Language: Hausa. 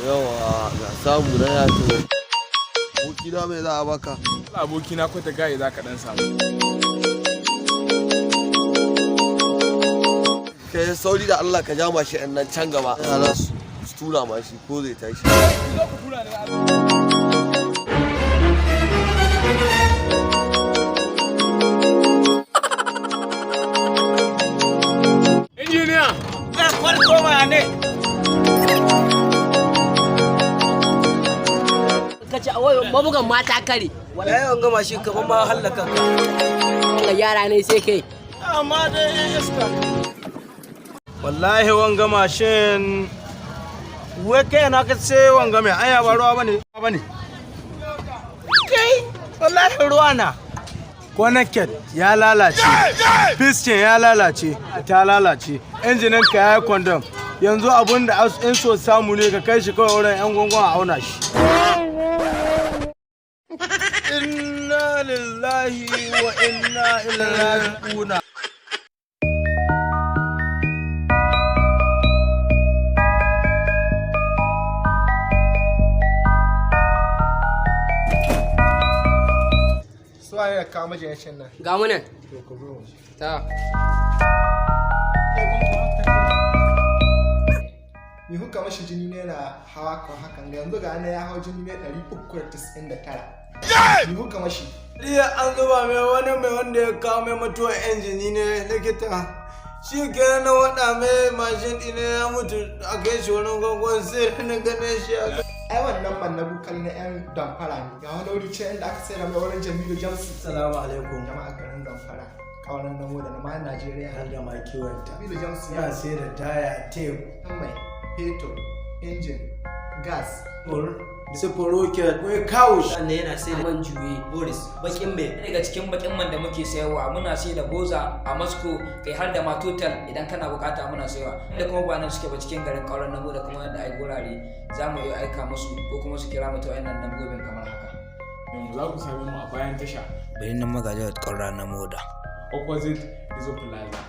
Yawa ga samu na ya to. Abokina, mai za a baka? Abokina, kwata gaye za ka dan samu. Kai sauri da Allah ka ja mashi ɗan nan can gaba. Yara su tura mashi ko zai tashi. Zo ku tura ni. Injiniya! Farko ma ne. Ka ce wai mabugan mata kare. Wallahi an gama shi kaman ma hallaka ka. Wanga yara ne sai kai. Amma dai iska. Wallahi wanga mashin, wai kai na ka ce wanga mai aya ba ruwa bane. Kai, wallahi ruwa na. Connected ya lalace, piston ya lalace, ta lalace, injinin ka ya yi condom. Yanzu abun da in so samu ne ka kai shi kawai wurin 'yan gwangwan a auna shi. Inna lillahi wa inna ilaihi raji'una. Su waye da kawo majinyacin nan? Ga mu nan. To ku zo mu. Ta. Ni kuka mashi jini ne na hawa kan hakan ga, yanzu ga ya hau jini ne 399. Ni kuka mashi? Iya, an zuba mai wani mai wanda ya kawo mai mutuwar injini ne, likita. Shi kenan na waɗa mai mashin ɗina ya mutu, a kai shi wani gwangwan, sai na gane shi a Ai wannan man na bukal na yan damfara ne. Ga wani wuri can inda aka sayar mai wurin Jamilu Jamsu. Assalamu alaikum. Jama'a garin Damfara. Kauran namo da na ma Najeriya. Har da ma kiwonta. Jamilu Jamsu Suna ya sai da taya, tape, mai fetur, injin, gas, sprocket, wai kawo shi. Sannan yana sai da Man juye. Boris bakin mai. Daga cikin bakin man da muke sayarwa, muna sai da Boza a Moscow, kai har da ma Total idan kana bukata muna sayarwa. Da kuma ba nan suke ba, cikin garin Kauran Namo da kuma da ai gurare za mu iya aika musu ko kuma su kira mu ta wayannan lambobin kamar haka. Yanzu za ku same mu a bayan tasha. Birnin Magajiyar Kaura na Moda. Opposite Izo Plaza.